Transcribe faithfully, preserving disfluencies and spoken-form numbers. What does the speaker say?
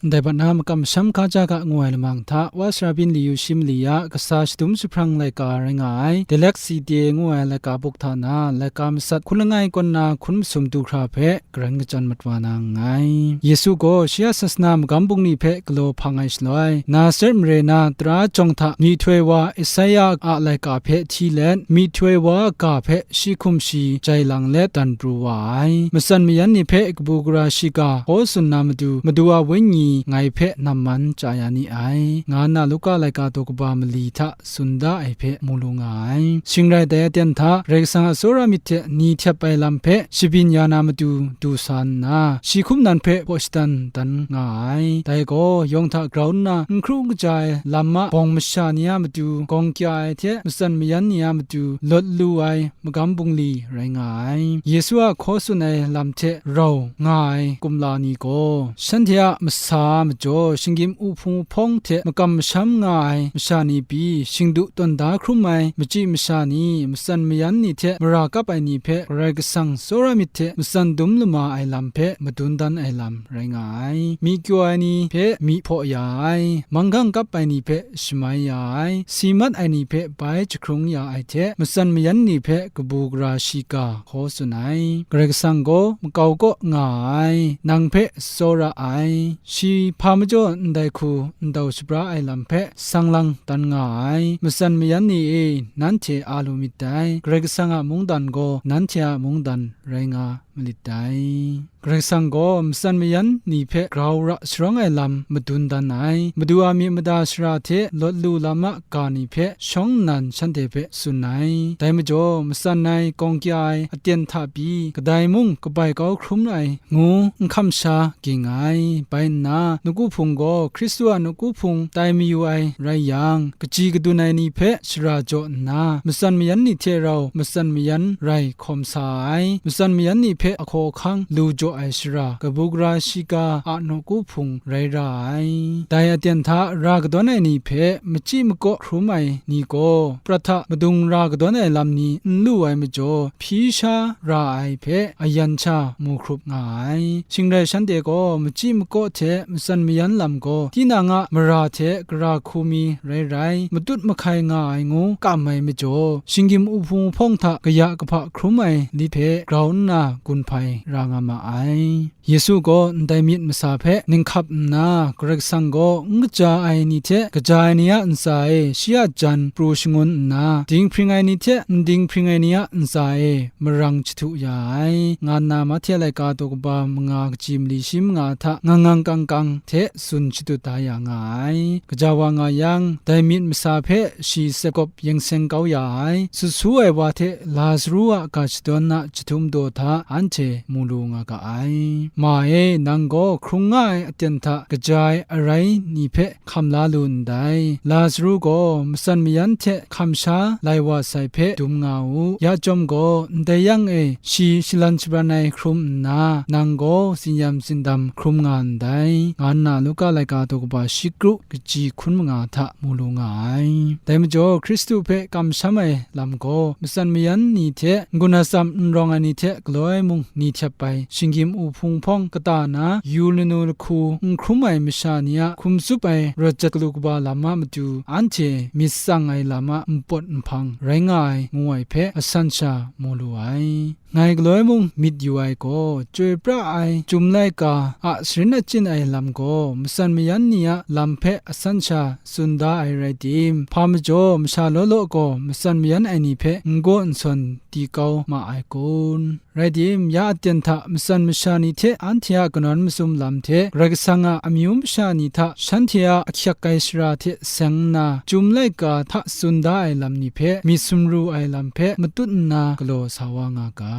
Ndai bat na makam masham hkaja ga ngu ai lamang hta, Wa sara byin li yu shi mali ya, kasa shadum jahprang laika rai nga ai, Dyslexia ngu ai laika buk hta na, laika masat hkun langai kaw nna hkun masum du hkra hpe, garan kachyan mat wa na nngai. Yesu gaw shi a sasana magam bungli hpe galaw hpang ai shaloi, Nazaret mare na tara jawng hta myihtoi wa Esaia a laika hpe hti let, myihtoi wa a ga hpe shi hkum shi jai lang let dan pru wa ai. Matsan mayan ni hpe kabu gara shiga hkaw tsun na matu, Madu a Wenyi ngai hpe namman chya ya ni ai, nga nna Luka laika daw kaba mali hta tsun da ai hpe mu lu nga ai. Shing rai dai aten hta, Karai Kasang a tsawra myit hte ni htep ai lam hpe shabyin ya na matu du sa nna, shi hkum nan hpe hpaw shadan dan nga ai. Dai gaw, yawng hta grau nna n hkru n kaja ai lam a bawng masha ni a matu gawng kya ai hte, matsan mayan ni a matu lawt lu ai magam bungli rai nga ai. Yesu a hkaw tsun ai lam hte rau nga ai kumla ni gaw, shanhte a masa a majaw, shinggyim uhpung uhpawng hte makam masham nga ai masha ni pyi, shingdu tawn da hkrum ai machyi masha ni, matsan mayan ni hte mara kap ai ni hpe Karai Kasang tsawra myit hte matsan dum lama ai lam hpe madun dan ai lam rai nga ai. Myi kyaw ai ni hpe myi hpaw ya ai, manggang kap ai ni hpe shamai ya ai, si mat ai ni hpe bai jahkrung ya ai hte, matsan mayan ni hpe kabu gara shiga hkaw tsun ai. Karai Kasang gaw makau kaw nga ai, nang hpe tsawra ai, shi hpa majaw ndai hku ndau shabra ai lam hpe sang lang dan nga ai. Matsan mayan ni e, nanhte a lu myit dai, Karai Kasang a mungdan gaw nanhte a mungdan rai nga malit dai. Karai Kasang gaw matsan mayan ni hpe grau ra sharawng ai lam madun dan ai, Madu a myit mada sara hte lawt lu lam a ga ni hpe shawng nnan shanhte hpe tsun ai. Dai majaw, matsan ai, gawng kya ai, aten hta pyi, kadai mung kabai kau hkrum ai ngu n hkam sha ging ai. Bai nna, nawku hpung gaw Hkristu a nawku hpung tai mayu ai rai yang, kaji kadun ai ni hpe shara jaw nna, matsan mayan ni hte rau matsan mayan rai hkawm sa ai, matsan mayan ni hpe ahkaw ahkang lu jaw ai shara, kabu gara shiga a nawku hpung rai ra ai. Dai aten hta ra kadawn ai ni hpe machyi makaw hkrum ai ni gaw, prat hta madung ra kadawn ai lam ni n lu ai majaw, hpyi sha ra ai hpe ayan sha mu hkrup nga ai. Shing rai shanhte gaw machyi makaw hte matsan mayan lam gaw, tinang a mara hte gara hku mi rai rai, matut mahkai nga ai ngu kam ai majaw, shinggyim uhpung uhpawng hta kaya kahpa hkrum ai lit hpe grau nna gun hpai ra nga ma ai. Yesu gaw ndai myit masa hpe ninghkap nna, Karai Kasang gaw n kaja ai ni hte kaja ai ni a ntsa e shi a jan pru shangun nna, dinghpring ai ni hte n dinghpring ai ni a ntsa e marang jahtu ya ai, nga nna Mahte laika daw kaba manga kaji mali shi manga hta ngang ngang kang kang hte tsun shadut da ya nga ai. Gaja wa nga yang, dai myit masa hpe shi tsep gawp yeng seng kau ya ai, sut su ai wa hte Lazaru a ga shadawn a jahtum daw hta anhte mu lu nga ga ai. Ma e, nang gaw hkrung nga ai aten hta kaja ai arai ni hpe hkam la lu ndai. Lazaru gaw matsan mayan hte hkam sha lai wa sai hpe dum nga u. Ya chyawm gaw, ndai yang e shi shalan shabran ai hkrum nna, nang gaw tsin-yam tsindam hkrum nga ndai, nga nna Luka laika daw kaba shi kru kaji hkun manga hta mu lu nga ai. Dai majaw, Hkristu hpe kamsham ai lam gaw, matsan mayan ni hte n-gun atsam n rawng ai ni hte galoi mung ni htep ai, shinggyim uhpung hpawng kata na, yu lanu lahku n hkrum ai masha ni a hkum tsup ai rawt jat galu kaba lam a matu, anhte myit tsang ai lam a npawt nhpang rai nga ai, ngu ai hpe asan sha mu lu ai. Ngai galoi mung myit yu ai gaw, chyoi pra ai Chyum laika a sharin achyin ai lam gaw, matsan mayan ni a lam hpe asan sha tsun da ai rai tim, hpa majaw masha law law gaw matsan mayan ai ni hpe n gaw n sawn di kau ma ai kun? Rai tim, ya aten hta matsan masha ni hte anhte a kanawn masum lam hte Karai Kasang a amyu masha ni hta shanhte a ahkyak ai shara hte seng nna, Chyum laika hta tsun da ai lam ni hpe myit sumru ai lam hpe matut nna galaw sa wa nga ga.